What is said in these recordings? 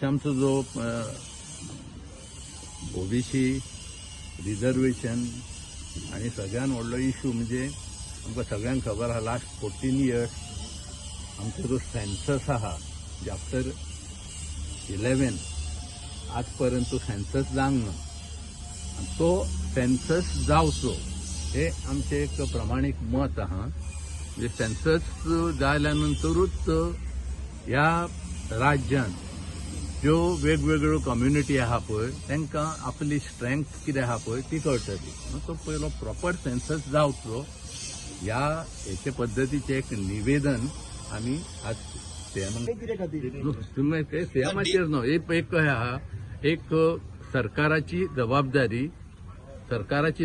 म्हापशांचो जो OBC reservation आनी सगळ्यान व्हडलो इशू म्हणजे आमकां सगळ्यांक खबर आहा, लास्ट 14 इयर्स आमचो जो सेन्सस आहा, म्हणजे आफ्टर 11 आज पर्यंत तो सेन्सस जावंक ना आनी तो सेन्सस जावचो हे आमचें एक प्रमाणीक मत आहा. म्हणजे सेन्सस जाल्या नंतरूच ह्या राज्यान ज्यो वेगवेगळ्यो कम्युनिटी आहा पळय, तांकां आपली स्ट्रेंथ कितें आहा पळय ती कळटली. म्हणून तो पयलो प्रॉपर सेन्सस जावचो ह्या हेचे पद्दतीचें एक निवेदन आमी आज सीएमाक कितें खातीर? तुमी ते सीएमाचेर न्हू, एक एक कशें आहा, एक सरकाराची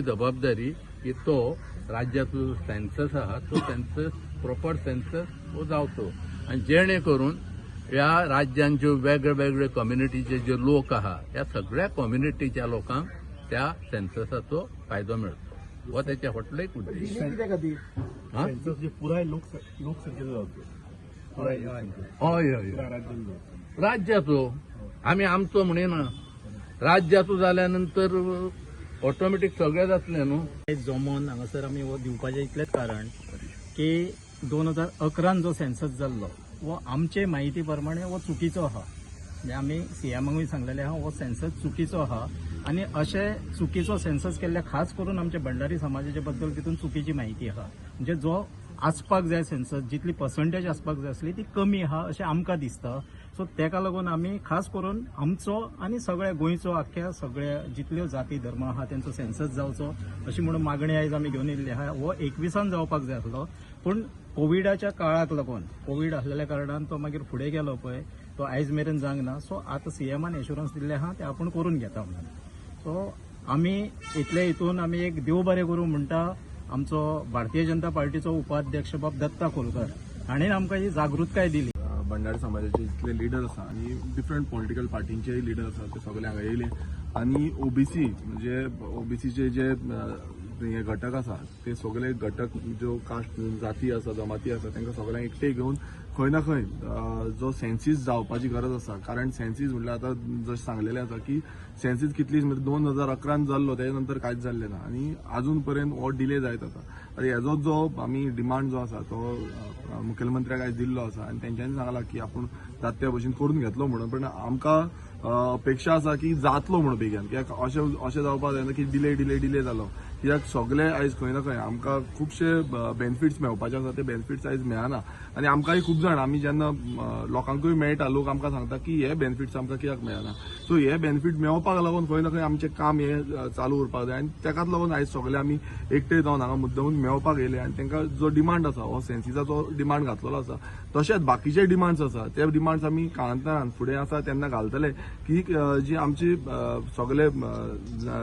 जबाबदारी की तो राज्याचो जो सेन्सस आहा, तो सेन्सस, प्रॉपर सेन्सस हो जावचो आनी जेणे करून ह्या राज्यान ज्यो वेगळे वेगळे कम्युनिटीचे जे लोक आहा, ह्या सगळ्या कम्युनिटीच्या लोकांक त्या सेन्ससाचो फायदो मेळचो, हो तेच्या फाटलो एक उद्देश. डिले कित्या खातीर? हा? सेन्सस जे पुराय लोकसंख्येचो जावचो, पुराय लोकसंख्येचो. हय हय पुराय राज्यान जावचो. राज्याचो, आमी आमचो म्हणिना. राज्याचो जाल्या नंतर ऑटोमॅटीक सगळें जातलें न्हू. जमोन हांगासर आमी हो दिवपाचें इतलेंच कारण की 2011न जो सेन्सस जाल्लो हो आमचे म्हायती प्रमाणे हो चुकीचो आहा. म्हणजे आमी सीएमाकूय सांगलेलें आहा, हो सेन्सस चुकीचो आहा आनी अशें चुकीचो सेन्सस केल्ले, खास करून आमच्या भंडारी समाजाचे बद्दल तितून चुकीची म्हायती आहा. म्हणजे जो आसपाक जाय सेन्सस, जितली पर्संटेज आसपाक जाय आसली ती कमी आहा अशें आमकां दिसता. सो तेका लागून आमी खास करून आमचो आनी सगळ्या गोंयचो, आख्ख्या सगळ्या जितल्यो जाती धर्म आहा तेंचो सेन्सस जावचो अशी म्हणून मागणी आयज आमी घेवन येयल्ली आहा. हो 21आन जावपाक जाय आसलो, पूण कोविडाच्या काळाक लागून, कोवीड आसलेल्या कारणान तो मागीर फुडें गेलो पळय, तो आयज मेरेन जावंक ना. सो आतां सीएमान एश्युरन्स दिल्लें आहा ते आपूण करून घेता म्हणून. सो आमी इतले हितून आमी एक देव बरें करूं म्हणटा, आमचो भारतीय जनता पार्टीचो उपाध्यक्ष बाब दत्ता खोलकर हाणें आमकां ही जागृतकाय दिली. भंडारी समाजाचे जितले लिडर आसा आनी डिफरंट पॉलिटिकल पार्टींचेय लिडर आसा, ते सगळे हांगा येयले आनी ओबीसी, म्हणजे ओबीसीचे जे हे घटक आसा, ते सगळे घटक, ज्यो कास्ट जाती आसा, जमाती आसा, तांकां सगळ्यांक एकटे घेवन खंय ना खंय जो सेन्सीस जावपाची गरज आसा. कारण सेन्सीस म्हणल्यार आतां जशें सांगलेलें आसा की सेन्सीस कितलीच, म्हणजे 2011न जाल्लो, तेजे नंतर कांयच जाल्लें ना आनी आजून पर्यंत हो डिले जायत आसा. आतां हेजो जो आमी डिमांड जो आसा तो मुखेलमंत्र्याक आयज दिल्लो आसा आनी तेंच्यांनी सांगलां की आपूण जाता त्या भशेन करून घेतलो म्हणून. पण आमकां अपेक्षा आसा की जातलो म्हणून बेगीन, कित्याक अशें अशें जावपाक जायना की डिले डिले डिले जालो, कित्याक सगळे आयज खंय ना खंय आमकां खुबशे बेनिफिट्स मेळपाचे आसा, ते बेनिफिट्स आयज मेळना. आनी आमकांय खूब जाण, आमी जेन्ना लोकांकूय मेळटा, लोक आमकां सांगता की हे बेनिफिट्स आमकां कित्याक मेळना. सो हे बेनिफीट मेळपाक लागून खंय ना खंय आमचें काम हें चालू उरपाक जाय आनी तेकाच लागून आयज सगळे आमी एकटे जावन हांगा मुद्दमून मेळपाक येयले. आनी तांकां जो डिमांड आसा, हो सेन्सिसाचो डिमांड घातलेलो आसा, तशेंच बाकीचे डिमांड्स आसा, ते डिमांड्स आमी काळांतरान फुडें आसा तेन्ना घालतले की जी आमची सगळे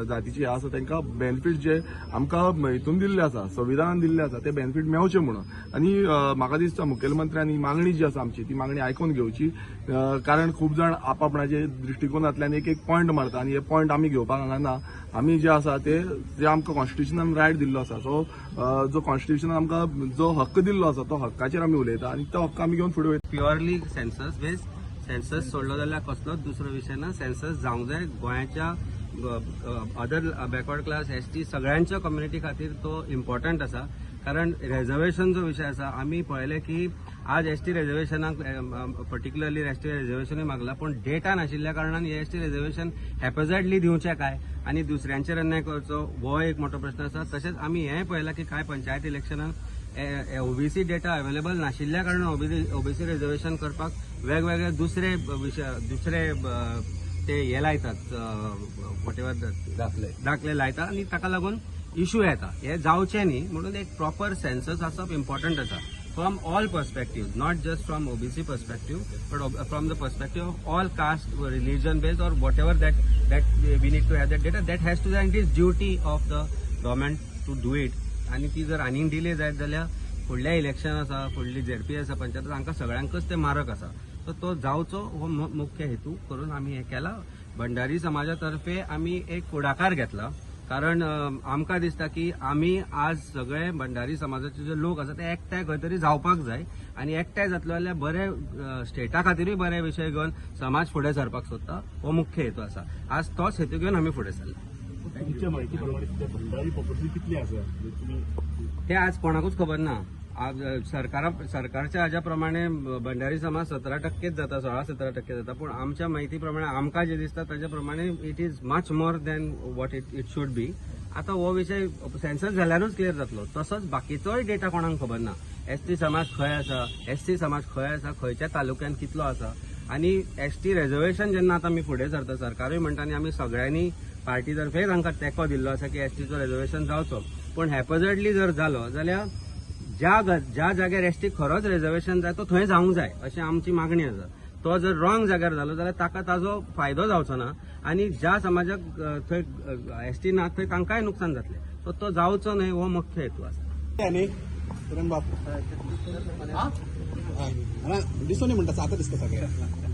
जातीची आसा तांकां बेनिफीट जे आमकां हितून दिल्ले आसा, संविधानान दिल्ले आसा, ते बेनिफीट मेळचे म्हणून. आनी म्हाका दिसता मुखेलमंत्र्यांनी मागणी जी आसा आमची ती मागणी आयकून घेवची, कारण खूब जाण आपआपणाचे दृश्टिकोनांतल्यान एक एक पॉयंट मारता आनी हे पॉयंट आमी घेवपाक हांगा ना. आमी जे आसा ते जे आमकां कॉन्स्टिट्युशनान रायट दिल्लो आसा, सो जो कॉन्स्टिट्युशनान आमकां जो हक्क दिल्लो आसा तो हक्काचेर आमी उलयता आनी तो हक्क आमी घेवन फुडें वयता. प्युअरली सेन्सस बेस्ड, सेन्सस सोडलो जाल्यार कसलोच दुसरो विशय ना. सेन्सस जावंक जाय. गोंयाच्या अदर बॅकवर्ड क्लास, एसटी सगळ्यांच्या कम्युनिटी खातीर तो इम्पॉर्टंट आसा. कारण रेजर्वेशन जो विशय आसा, आमी पळयलें की आज एसटी रेजर्वेशनाक, पर्टिक्युलरली एसटी रेजर्वेशनूय मागला, पूण डेटा नाशिल्ल्या कारणान हे एसटी रेजर्वेशन हॅपेझार्डली दिवचें काय आनी दुसऱ्यांचेर अन्याय करचो, हो एक मोठो प्रश्न आसा. तशेंच आमी हेंय पळयलां की कांय पंचायत इलेक्शनाक ओबीसी डेटा अवेलेबल नाशिल्ल्या कारणान ओबीसी रिजर्वेशन करपाक वेगवेगळे दुसरे विशय, दुसरे ते हे लायतात, what ever दाखले. दाखले लायता आनी ताका लागून इशू येता. हे जावचें न्ही म्हणून एक प्रॉपर सेन्सस आसप इम्पॉर्टंट आसा from all perspective, not just from OBC perspective but from the perspective of all caste, religion base or whatever, that we need to have that data. That has to, and it is duty of the government to do it. आनी ती जर आनीक delay जायत जाल्यार फुडल्या election आसा, फुडली ZP आसा, पंचायत, हांकां सगळ्यांकच ते मारक आसा. सो तो जावचो हो मुख्य हेतू करून आमी हें केलां. भंडारी समाजा तर्फे आमी एक फुडाकार घेतला. कारण आमकां दिसता की आमी आज सगळे भंडारी समाजाचे जे लोक आसा ते एकठांय खंय तरी जावपाक जाय आनी एकठांय जातलो जाल्यार बरे स्टेटा खातीरूय बरे विशय घेवन समाज फुडें सरपाक सोदता हो मुख्य हेतू आसा. आज तोच हेतू घेवन आमी फुडें सरले. तुमच्या माहिती प्रमाणे सध्या भंडारी पॉप्युलेशन कितली आसा म्हणजे तुमी ते आज कोणाकूच खबर ना. आज सरकारच्या हाज्या प्रमाणे भंडारी समाज 17% जाता, 16-17% जाता, पूण आमच्या माहिती प्रमाणे आमकां जे दिसता ताज्या प्रमाणे it is much more than what it should be. आतां हो विशय सेन्सस जाल्यारूच क्लियर जातलो. तसोच बाकीचोय डेटा कोणाक खबर ना. एस टी समाज खंय आसा, एस सी समाज खंय आसा, खंयच्या तालुक्यांत कितलो आसा आनी एस टी रेजर्वेशन जेन्ना आतां आमी फुडें सरता, सरकारूय म्हणटा आनी आमी सगळ्यांनी पार्टी तर्फे तांकां तेंको दिल्लो आसा की एस टीचो रेजर्वेशन जावचो. पूण हॅपझर्डली जर जालो जाल्यार ज्या जाग्यार एस टी खरोच रेजर्वेशन जाय तो थंय जावंक जाय अशी आमची मागणी आसा. तो जर रॉंग जाग्यार जालो जाल्यार ताका ताजो फायदो जावचो ना आनी ज्या समाजाक थंय एस टी ना थंय तांकांय नुकसान जातलें. सो तो जावचो न्हय हो मुख्य हेतू आसा. न्ही किरण बाब दिसून म्हणटा, आतां दिसता सगळें.